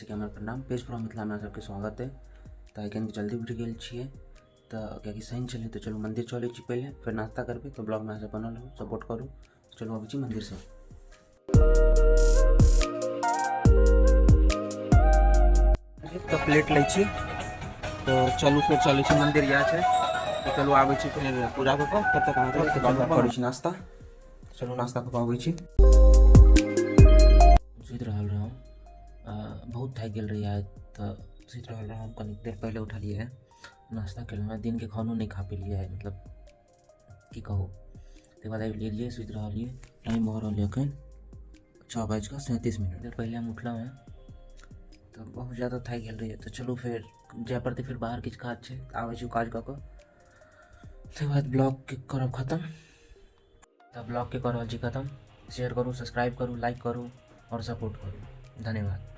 के हमर प्रणाम। पेज पर मिथिला में सबके स्वागत है। तो आइ कनि जल्दी उठि गेल छियै, तऽ कियाकि शनि छलै, तऽ चलू मंदिर चलै छी पहिले, फेर नाश्ता करबै। तऽ ब्लॉगमे अहाँ सब बनल रहू, सपोर्ट करू। चलू अबै छी मंदिरसँ। तऽ प्लेट लै छी, तऽ चलू फेर चलै छी मंदिर, इएह छै। तऽ चलू आबै छी फेर पूजा कऽ कऽ, तब तक अहाँके करै छी नाश्ता। चलू नाश्ता कऽ कऽ आबै छी। सुति रहल रहौं, बहुत थाकि गेल रहियै आइ, तऽ सुति रहल रहौं। कनी देर पहिले उठलियै, नाश्ता केलहुँ हँ, दिनके खानो नहि खा पेलियै, मतलब की कहू। ताहिके बाद आबि गेलियै, सुति रहलियै। टाइम भऽ रहल यऽ एखन 6:37। देर पहिले हम उठलहुँ हँ, तऽ बहुत ज्यादा थाकि गेल रहियै। तऽ चलू फेर जाय पड़तै, फेर बाहर किछु काज छै, तऽ आबै छी काज कऽ कऽ, ताहिके बाद ब्लॉगके करब खतम। तऽ ब्लॉगके कऽ रहल छी खतम। शेयर करू, सब्सक्राइब करू, लाइक करू आओर सपोर्ट करू। धन्यवाद।